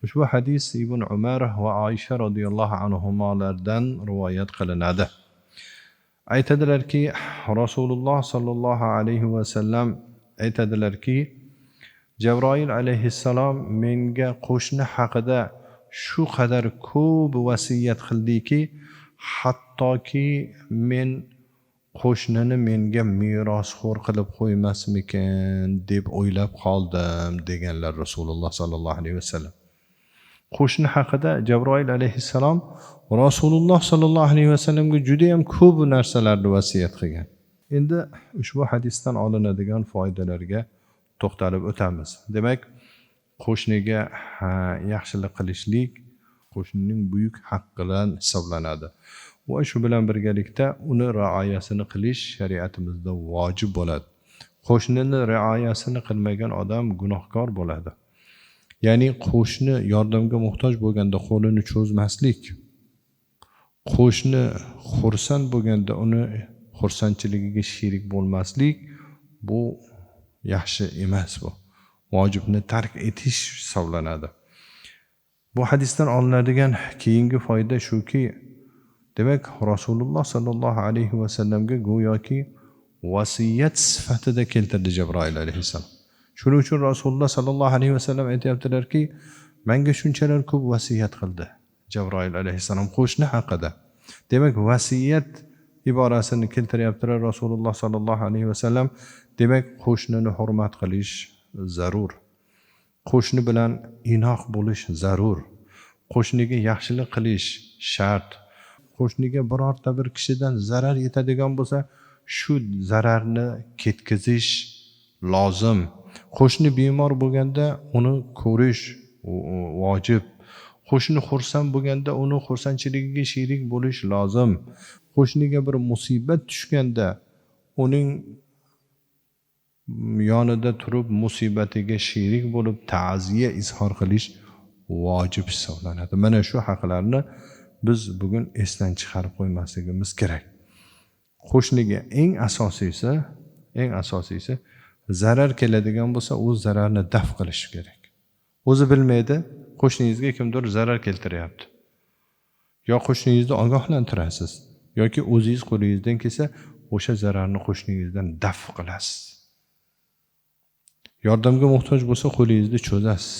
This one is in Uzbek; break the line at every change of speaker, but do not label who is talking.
Ushbu hadis Ibn Umar va Oysha roziyallohu anhulardan rivoyat qilinadi. Aytadilarki, Rasululloh sollallohu alayhi vasallam aytadilarki, Jabroil alayhissalom menga qo'shni haqida shu qadar ko'p vasiyat qildiki, hattoki men qo'shnini menga merosxo'r qilib qo'ymasmikin deb o'ylab qoldim, deganlar Rasululloh sollallohu alayhi vasallam. Qo'shni haqida Jabroil alayhissalom Rasululloh sollallohu alayhi vasallamga juda ham ko'p narsalarni vasiyat qilgan. Endi ushbu hadisdan olinadigan foydalarga to'xtalib o'tamiz. Demak, qo'shniga yaxshilik qilishlik qo'shnining buyuk haqqidan hisoblanadi. Va shu bilan birgalikda uni rioyasini qilish shariatimizda vojib bo'ladi. Qo'shnini rioyasini qilmagan odam gunohkor bo'ladi. Ya'ni qo'shni yordamga muhtoj bo'lganda qo'lini cho'zmaslik, qo'shni xursand bo'lganda uni xursandchiligiga sherik bo'lmaslik, bu yaxshi emas, bu vojibni tark etish hisoblanadi. Bu hadisdan olinadigan keyingi foyda shuki, demak, Rasululloh sollallohu alayhi vasallamga go'yoki vasiyat sifatida keltirdi Jabroil alayhissalom. Shuning uchun Rasululloh sollallohu alayhi vasallam aytyaptilarki, menga shunchalar ko'p vasiyat qildi Jabroil alayhissalom qo'shni haqida. Demak, vasiyat iborasini keltiryaptilar Rasululloh sollallohu alayhi vasallam. Demak, qo'shnini hurmat qilish zarur. Qo'shni bilan inoq bo'lish zarur. Qo'shniga yaxshilik qilish shart. Qo'shniga birorta bir kishidan zarar yetadigan bo'lsa, shu zararni ketkizish lozim. Qo'shni bemor bo'lganda uni ko'rish vojib. Qo'shni xursand bo'lganda uni xursandchiligiga sherik bo'lish lozim. Qo'shniga bir musibat tushganda uning yonida turib musibatiga sherik bo'lib ta'ziya izhor qilish vojib hisoblanadi. Mana shu haqlarni biz bugun esdan chiqarib qo'ymasligimiz kerak. Qo'shniga eng asosiysi zarar keladigan bo'lsa, u zararni daf qilish kerak. O'zi bilmaydi, qo'shningizga kimdir zarar keltiryapti. Yo qo'shningizni ogohlantirasiz, yoki o'zingiz qo'lingizdan kelsa, o'sha zararni qo'shningizdan daf qilasiz. Yordamga muhtoj bo'lsa, qo'lingizni cho'zasiz.